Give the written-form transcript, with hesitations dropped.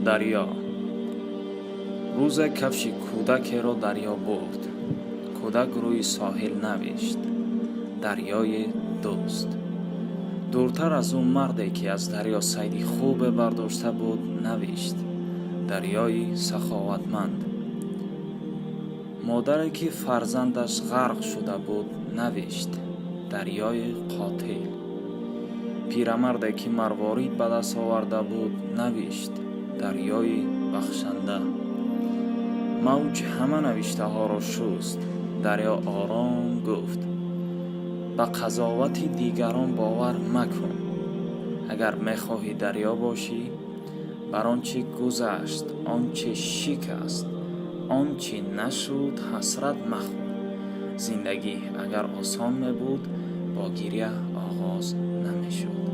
Дарё. Рӯзе кафши кӯдакеро дарё бурд. Кӯдак рӯи соҳил навишт: «Дарёи дӯст». Дуртар аз ӯ марде, ки аз дарё сайди хубе бардошта буд, навишт: «Дарёи саховатманд». Модаре, ки фарзандаш ғарқ шуда буд, навишт: «Дарёи қотил». Пирамарде, ки марворид ба даст оварда буд, навишт: «Дарёи бахшанда». Мавҷ ҳама навиштаҳоро шуст. Дарё ором гуфт: «Ба қазовати дигарон бовар макун. Агар мехоҳӣ дарё бошӣ, бар он чӣ гузашт, он чӣ шикаст, он чӣ нашуд, ҳасрат махӯр. Зиндагӣ агар осон мебуд, бо гиря оғоз намешуд».